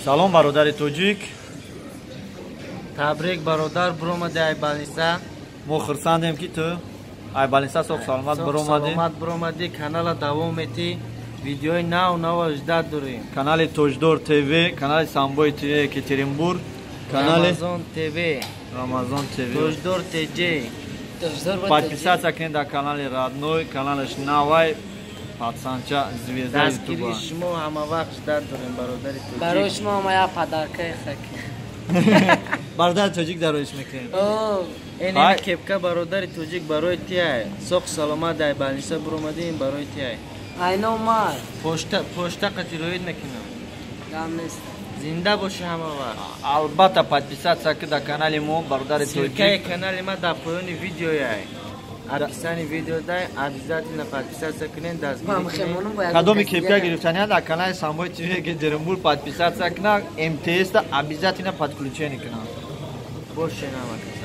Салом, бародари тоҷик. Табрик, бародар, буромади ай больница. Мо хурсандем, ки ту ай больница соқ саломат буромадӣ. Саломат буромадӣ, канала давом метӣ, видеои нав нава ждать дорем. Канали Тоҷдор ТВ, канали Самбои ТВ Екатеринбург, канали Рамазон ТВ. Рамазон ТВ. Тоҷдор ТЖ. Подписаться кунед дар канали родной, каналаш навай, пацанча звезда. Дастгирии шумо ҳама вақт ждать дорем, бародари тоҷик. Барои шумо ҳама як подаркаи хак. Бародари тоҷик дароиш мекунем. Ин кепка, бародари тоҷик, барои тиай. Соқ саломат ай больница буромадӣ, ин барои тиай. Айно май. Пошта, пошта қатироид мекунам. Гам нест. Зинда боши ҳама вақт. Албатта, подписаться ки дар канали мо, бародари тоҷик. Ссылкаи канали ма дар поёни видеояй, описании видео дай, обязательно подписаться кунед, дастгирӣ. Кадоми кепка гирифтания, дар канали Самбои ТВ Екатеринбург подписаться кунад, МТС да обязательно подключение кунад. Бошен ҳама.